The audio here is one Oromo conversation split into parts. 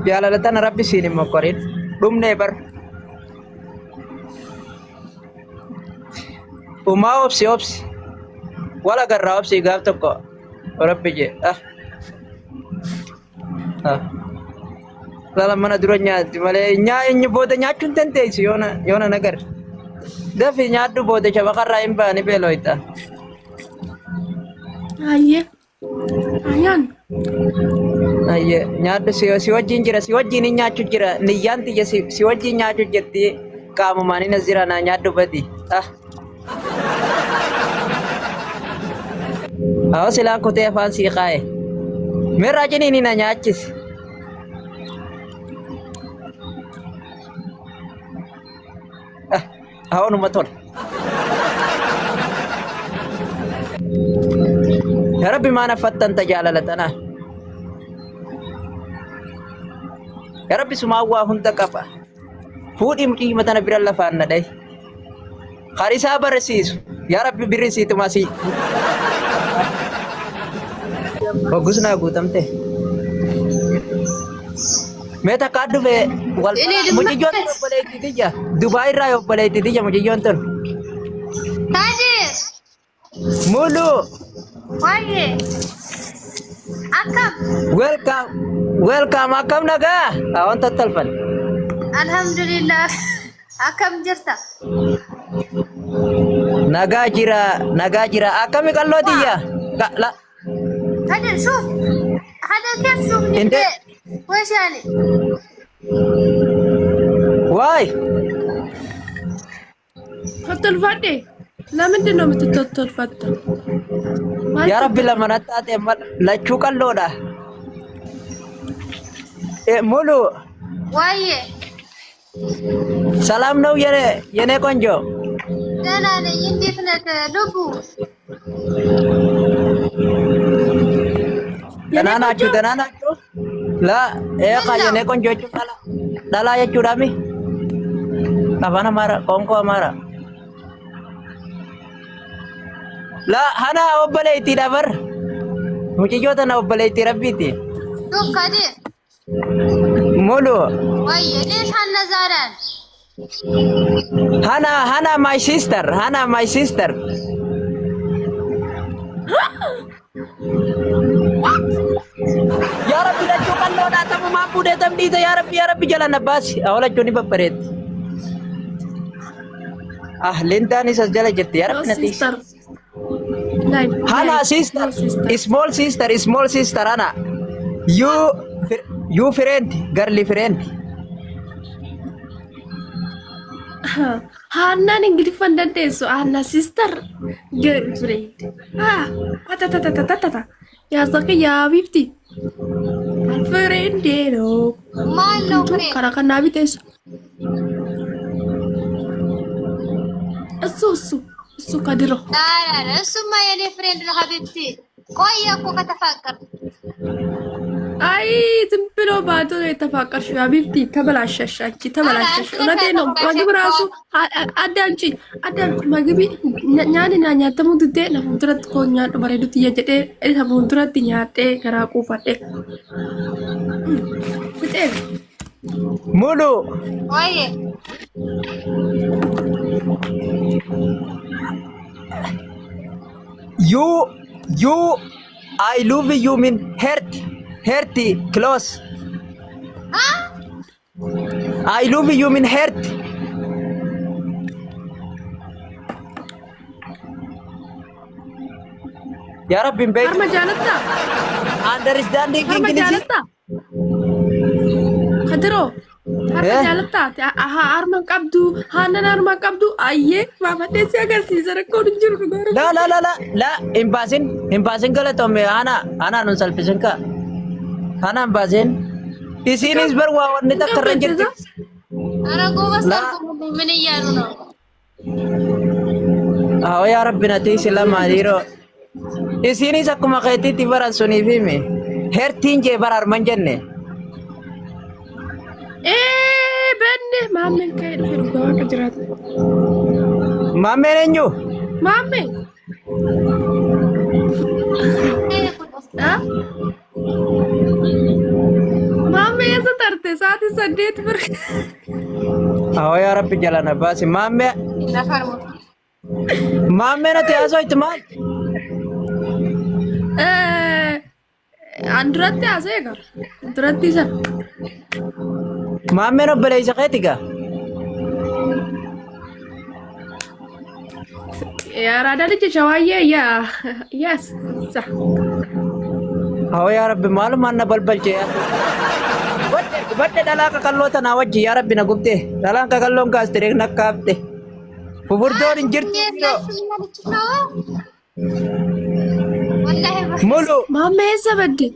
Jaalala tana rabbi siin hin mokkorin. Dhumnee bar. Umaa obsi obsi. Wal agarraa obsi gaaf tokko. Rabbi jee. Ah. Ah. Lala mana dura nyaatti malee nyaa inni booda nyaachuu hin dandeessu yoona yoona nagar. Dafi nyaadhu booda shabakarraa hin baane beelooyta. Hayyee. Ayaan. Ayyee nyaadhu si si wajjin jira si wajjin hin nyaachuu jira niyyaan tiyya si si wajjin nyaachuu jirti qaamumaan hin as jira naa nyaadhu badi. Ah. Awwa silaan kutee afaan sii kaa'e. Meerraa ciniini na nyaachisi. Ah, Awwa numa tola. Yaa Rabbi maana fattanta jaalala tanaa. Yaa Rabbi sumaan waa hunda qaba. Fuudhii muciyyuma tana bira lafaan na dhahi. Harisaa barsiisu. Yaa Rabbi birri siitumaa si. Hoggus naa guutamte. Mee takkaa dhufe wal Ini dhimma mucayyoon tun obboleettii tiyya. Dubaay irraa obboleettii tiyya mucayyoon tun. Kadir, Mulu waye. Akkam? welcome welcome akkam nagaa? Awan tattalfan. Alhamdulillah. Akkam jirta? Nagaa jira nagaa jira akkami qalloo tiyya? Ka- la- Kadir, shuf. Hada kef shuf Inte ninde. Wesh yani? waay Tottolfadhe. ለምንድን ነው የምትቶቶልፈተው? yaa Rabbi lama natti taate amma lachuu qalloodha. Eh, Mulu Waye. ሰላም ነው የኔ የኔ ቆንጆ? ደህና ነኝ። እንዴት ነህ ልቡ? ደህና ናችሁ? ደህና ናችሁ? ላ eeqa ምን ነው? የኔ ቆንጆ jechuun dhala dhalaa jechuudhaami afaan Amaara qoonqoo Amaara la hana obboleettiidha bar mucayyoo tana obboleettii rabbiiti ሹፍ ከዲር Mulu ወየ ሌሽ ሀነ ዛራን hana hana my sister hana my sister yaa rabbi lachuu qalloodhaa tamumaan fuudhee tam dhiise yaa rabbi yaa rabbi jala na baasi awwa lachuu ni babbareetti ah lindaanis as jala jirti yaa No rabbi na tiisi sister. Nine. Hana Nine. sister, No sister. small sister, small sister Hana. You, you friend, girly friend. Haannaan Ingiliffaan dandeessu. Haanna sister. Girlfriend. Ah. Atatatatata. Jaarsa kiyya habiibti. Alfreendee noo. ማን ነው ፍሬንድ? Karaa kanaa biteessu. እሱ እሱ እሱ ከድሮ ኧረ እሱማ የኔ ፍሬንድ ነው ሀቢብቲ። ቆየ እኮ ከተፋቀር አይ ዝም ብሎ ባዶ ነው የተፋቀርሽው። ሀቢብቲ ተበላሸሽ፣ አንቺ ተበላሸሽ። እውነቴን ነው። ምግብ ራሱ አዳምጪ አዳምጪ። ምግብ nyaanni naa nyaatamuu didee na fuulduratti koo nyaadhu bareedu tiyya jedhee isa fuulduratti nyaadhee garaa quufadhe. Fixee Mulu, ወየ you, you, I love you mean heart, heart close. I love you mean heart. Ya Rabbi hin beektu. harma jaalattaa? Understanding Harma English. jaalattaa? Kadiroo harma Eh? jaalattaa? Harma hin qabdu, haannan harma hin qabdu, ayyee baafadhee si agarsiisa rakkoon hin jiru dhugaa La la la la la hin baasin hin baasin galatoome hana hana nun salphisin ka. Hana hin baasin. Isiinis bar waa wanni takka irra hin jirti. ኧረ ጎበዝ ላ ተርጉሙልኝ። ምን እያሉ ነው? Awwa yaa Rabbi na tiisi lama dhiiroo. Isiinis akkuma keetiitti baran suniif himi. Hertiin jee bara arman jenne. Ee benne maammeen ka'ee dhufe dhugaa waaqa jiraatu. Maammeen eenyu? Maammee ah maammee eessa tarte? Aarte sa'aatii 8 bir. Awoo yaa Rabbi jala na baasi. Maammee maammee natti haasoo itti maal? An duratti haasa'e egaa. Duratti isa. Maammeen obboleessa keeti gaa? Yaaraadhaa lija shawaayyee yaa yaas sa. Awoo yaa Rabbi maalumaan na balbalche yaa Badde badde dhalaa qaqalloo tanaa wajji yaa Rabbi na gubte. Dhalaan qaqalloon kaaste na kaafte. Fufurdoon hin jirtu. Mulu. Maammee eessa badde?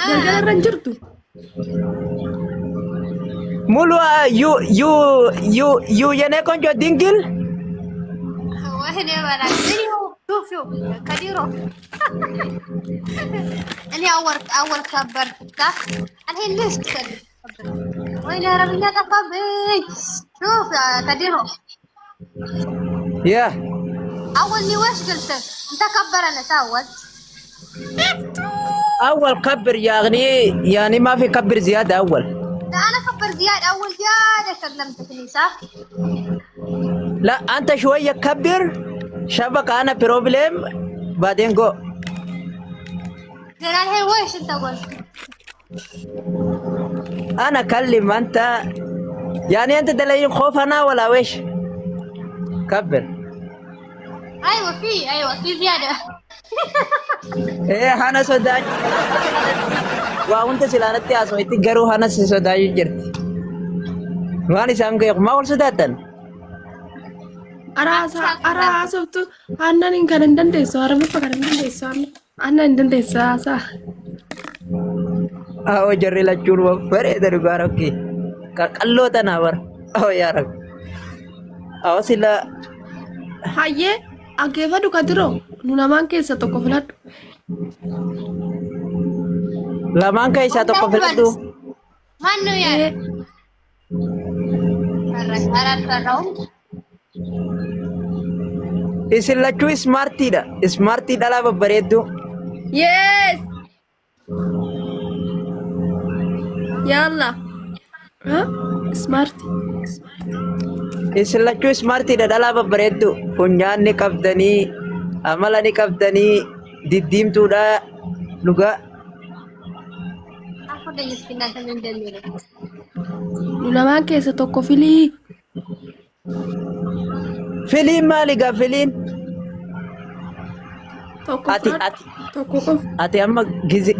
Galgala irra hin jirtu. Mulu you you you you የኔ ቆንጆ ድንግል ወይኔ በላቸው። ሹፍ ሹፍ ከዲሮ እኔ አወል አወል ከበር الحين ليش تكلم ወይኔ አረብኛ ጠፋብኝ። ሹፍ ከዲሮ ያ اول لي وش قلت انت كبرنا اول اول كبر يعني يعني ما في كبر زياده اول. لا انا كبر زياد اول زياده كلمتك صح؟ لا انت شويه كبر شبك انا بروبليم بعدين جو. زين الحين وش انت قلت؟ انا كلم انت يعني انت دلين خوف انا ولا وش؟ كبر. ايوه في ايوه في زياده. ايه انا سوداج وانت سلانتي اسويتي garuu hana si sodaachuu jirti. Waan isaan ga'e maa ol sodaattan? Ara haasoftu aannan hin kan hin dandeessu arabiffa kan hin dandeessu aannan hin dandeessu haasaa. Awoo jarri lachuun bareeda dhugaa rakkii. Qaqalloo tanaa bara. Awoo yaa rabbi. Awoo sila Hayyee dhaggeeffadhu kadiroo nu lamaan keessaa tokko filadhu. Lamaan keessaa tokko filadhu. ማን ነው ያለ? ኧረ አልፈራሁም። Isin lachuu ismaartiidha. Ismaartii dhalaa babbareedduu. Yes. Yalla. Smart. Isin lachuu ismaartiidha dhalaa babbareedduu. Funyaan ni qabdanii, amala ni qabdanii, diddiimtuudha dhugaa. አፈርደኝ እስኪ እናንተ ምን እንደሚለው። Nu lamaan keessa tokko filii. Filiin maali gaa filiin? Tokko Ati fudhadhu. ati Tokko qofa. Ati amma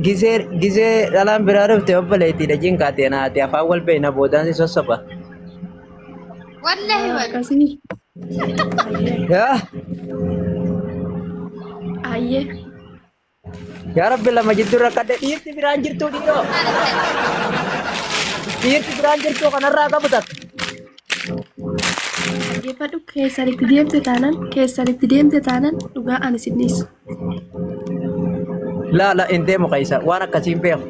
gizee gizee dhalaan biraa dhufte obboleettiidha jinkaate na ati afaan wal beeyna boodaan si sossoba. ወላሂ በሉ። Akkasii. Yaa Hayyee. yaa Rabbi lama jidduu rakkadhe dhiirti biraan jirtuu dhiiroo dhiirti biraan jirtuu kanarraa qabu takka. Dhaggeeffadhu keessan itti deemte taanaan keessan itti deemte taanaan dhugaa ani sin dhiisu. Laa la hin deemu keessa waan akkasiin beeku.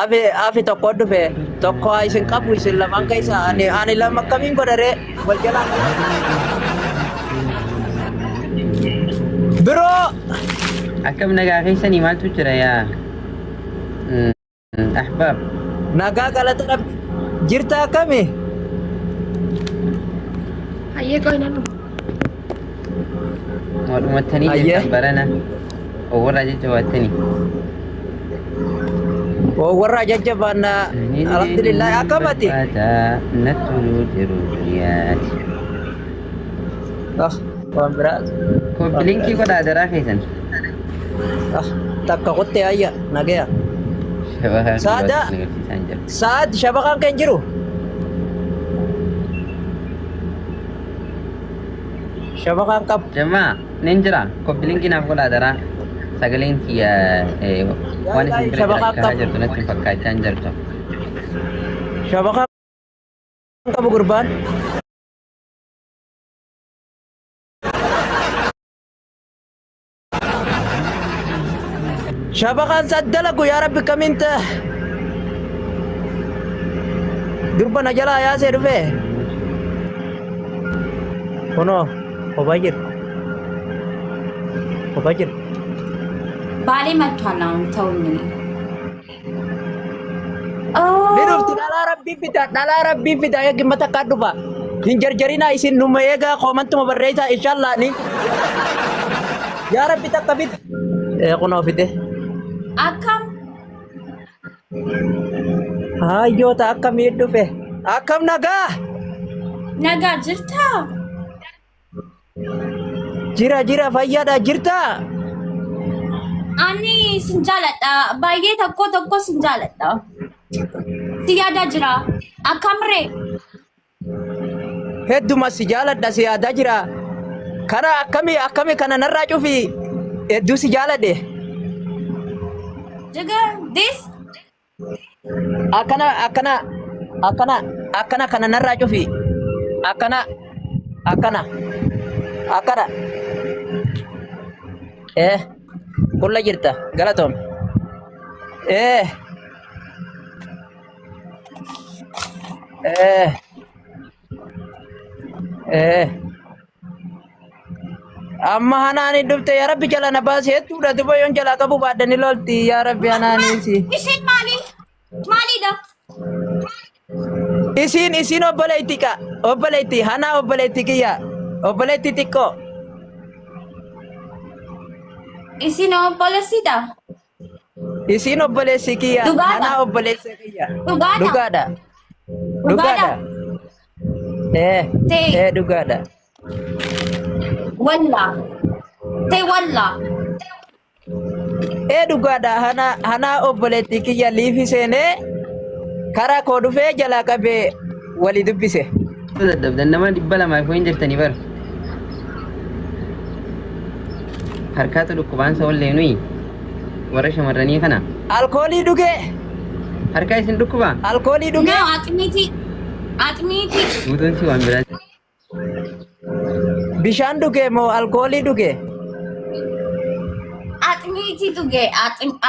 Afi afi tokko dhufe tokko haa isin qabu isin lamaan keessa ani ani lama akkamiin godharee wal jalaa. Biroo. Akkam nagaa keessanii maaltu jira yaa ahbaab? Nagaa galata rabbi jirta akkami? Hayyee qoy nan dhufa. Wadhumattanii Ayyee. jirtan barana warra jajjabaattanii. Warra jajjabaanna alhamdulillah akkamati? Natti jiru duniyaati. Ah waan biraa. Koppilinkii godhaa daraa keessan. Ah takka kutte ayya nagaya. Shabakaa Saada. agarsiisaan jira. Saad shabakaan kan jiru. Shabakaan qabu. Jamaa nin jira koppilinkii naaf godhaa daraa. Sagaleen kiyya waan isin bira Shabakaa jira qabu. jirtu natti hin fakkaachaa hin jirtu. Shabakaan qabu gurbaan. Shabakaan saddalagu yaa rabbi kamiin ta'a. Durba na jalaa yaasee dhufe. Kunoo kophaa jira. Kophaa jira. ባሌ መጥቷል። አሁን ተውኝ። እኔ Ni dhufti dhalaa rabbi. Rabbii fida, dhalaa Rabbii fida, eegi mata takkaa dhufa. Hin jarjarinaa isin numa eegaa koomantuma barreessaa inshallah ni. Yaa Rabbi takka fida. Ee kunoo fide. Akkam Hayyoota akkamii dhufe? Akkam nagaa? nagaa jirtaa? Jira jira fayyaadha jirtaa? Ani sin jaaladha. Baay'ee tokko tokko sin jaaladha. Si yaadaa jira. Akkam ree? Hedduma si jaaladha si yaadaa jira. Kana akkamii akkamii kana narraa cufi hedduu si jaaladhe. Jigar this Akkana akkana akkana akkana kana narraa cufi. Akkana akkana akkana. Eh qulla jirta galatoom. Eh eh eh. Amma hanaani dhufte yaa rabbi jala na baasi hedduudha duba yoon jalaa qabu baadhani lolti yaa rabbi hanaaniisi. Isheen maali? Maalidha? Isiin isiin obboleetti qa obboleetti hanaa obboleetti kiyya obboleetti xiqqoo Isin obboleessidha? isiin obboleessi kiyya Dhugaadha. hanaa obboleessa kiyya Dhugaadha. dhugaadha Dhugaadha. dhugaadha ee Ta'e. ee dhugaadha. Walla. Ta'e walla. Ee dhugaadha hanaa hanaa obboleetti kiyya liifi seenee karaa koo dhufee jalaa qabee walii dubbise. Dadhabdan nama 200 hin jirtanii bara. Harkaatu dhukkubaansa wallee nuyi warra shamarranii kana. Alkoolii dhugee Harkaa isin dhukkubaa? alkoolii dhugee No, aqmiti. Aqmiti. Guutuun si waan biraa. Bishaan dhugee moo alkoolii dhugee? Aqmiti dhuge.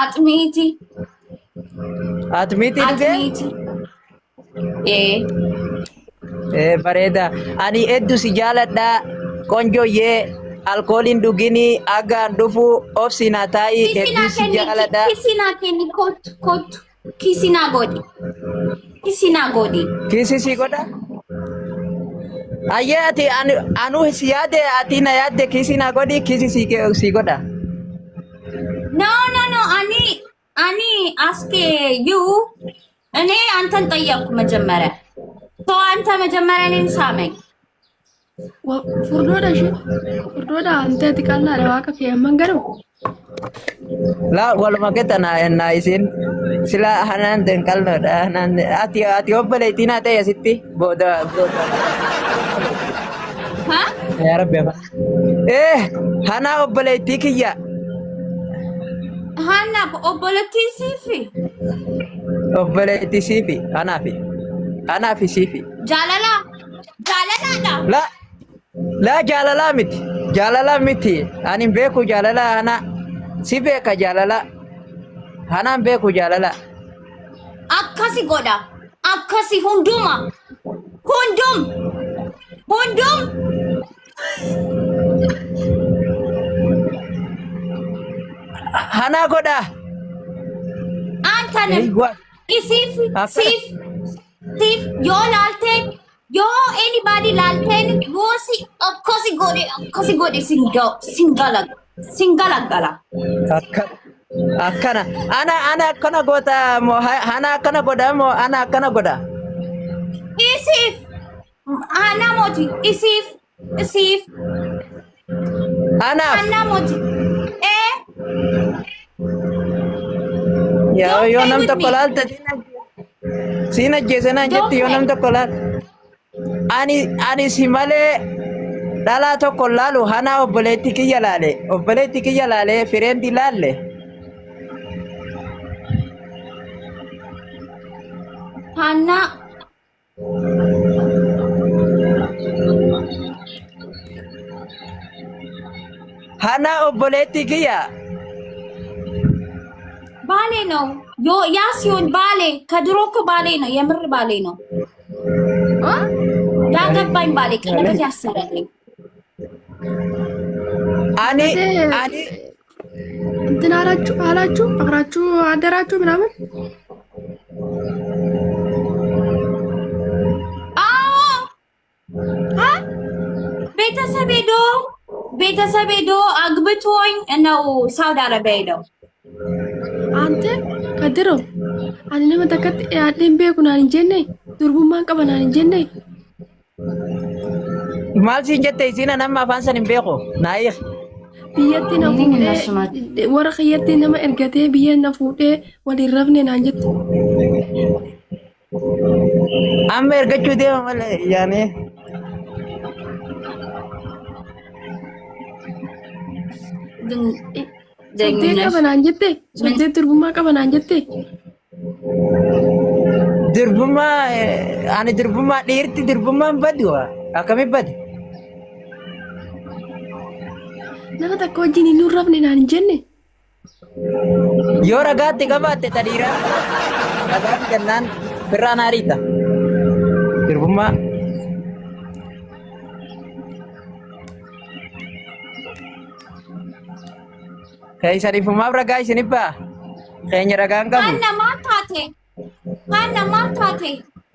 Aqmiti. Atmiitii dhugee? Aqmiti. Ee. Ee bareeda. Ani hedduu si jaaladha. Qonjooyyee alkooliin dhuginii agaan dhufu obsi naa taa'i Kisinaa hedduu si kenni. jaaladha. Kisinaa kenni kottu kottu. Kisinaa godhi. Kisinaa godhi. Kiisi si godha? Ayyee ati anuu si yaade ati na yaadde kiisi naa godhi kiisi si godha. No no no ani ani ask you እኔ አንተን ጠየቅኩ መጀመሪያ። So አንተ መጀመሪያ እኔን ሳመኝ። Furdoodha ishee. Furdoodha ante ati qal'aadha waaqa kee amman garuu. La waluma keessa na na isin sila hanaan den qalnoodha hanaan ati ati obboleettii naa ta'e asitti booda booda. ሀ Yaa Rabbi afaan. Eh hanaa obboleettii kiyya ሀና obboleettii siifi obboleettii siifi anaafi anaafi siifi. jaalala jaalalaadha. La la jaalalaa miti jaalalaa miti ani hin beeku jaalalaa hana si beeka jaalalaa hanaan beeku jaalalaa. Akkasi godha. Akkasi hunduma. Hundum. Hundum. Hanaa godha. Antanim. Eeywa. Isiif Akkana. siif siif yoo laalteen yoo anybody laalteen yoo si akkasi godhe akkasi godhe sin galagala. Akkana. Akkana. Ana ana akkana goota moo hana akkana godha moo ana akkana godha. Isiif ana moti isiif isiif Anaaf. ana moti ee Yaa Don't yoo play nam with tokko me. laalte siin ajjeese naan Don't jetti yoo play. nam tokko laalte. Ani ani si malee dhalaa tokko laalu hanaa obboleetti kiyya laale obboleetti kiyya laale fireendi laalle. Hanna Hanaa obboleetti kiyya. ባሌ ነው ያ ሲሆን ባሌ ከድሮ እኮ ባሌ ነው፣ የምር ባሌ ነው። ያገባኝ ባሌ ቀለበት ያሰረልኝ Ani ani እንትን አላችሁ አላችሁ አብራችሁ አደራችሁ ምናምን ሄዶ ቤተሰብ ሄዶ አግብቶኝ ነው ሳውዲ አረቢያ ሄደው። አንተ ከድሮ ani nama takkatti dhiyaadheen beeku naan hin jenne durbummaan qaba naan hin jenne Maal siin jette isiin amma afaan san hin beeku. Naayik. Biyyatti na Inni እነሱ fuudhee warra kiyyatti nama ergatee biyya na fuudhee waliin rafne naan jette. Amma ergachuu deema malee yaani. Sobdee qaba naan jette sobdee durbummaa qaba naan jette. Durbummaa ani durbummaa dhiirti durbummaan badu akkamitti badi? Nama takka wajjin hin rafne naan hin jenne. Yoo ragaatti qabaatte ta dhiiraa ragaan jennaan birraan ariita. Durbummaa. Keessaniifumaaf ragaa isinif ba'a. Keenya ragaan qabu. Hanna maal taate? Hanna maal taate?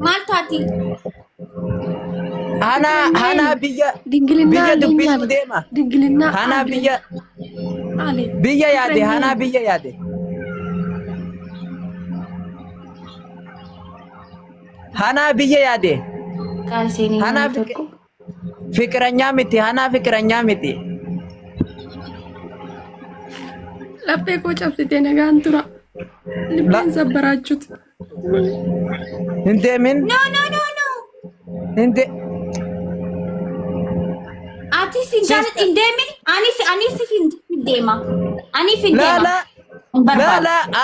Maal taati? Hanaa hanaa biyya ድንግልና biyya አለኝ dubbisuu አለ። deema. ድንግልና Hanaa አለኝ biyya አለ። biyya yaade ፍቅረኛ hanaa biyya yaade. Hanaa biyya yaade. Hanaa fiqiranyaa miti hanaa fiqiranyaa miti. Laphee koo cabsitee nagaan tura. Libbeen sabbaraachut. Hin deemin No no no no hin de Atis hin jaalladhu hin deemin. Anis anis hin deema. Anis hin laa deema. laa Hin laa barbaadu. laa.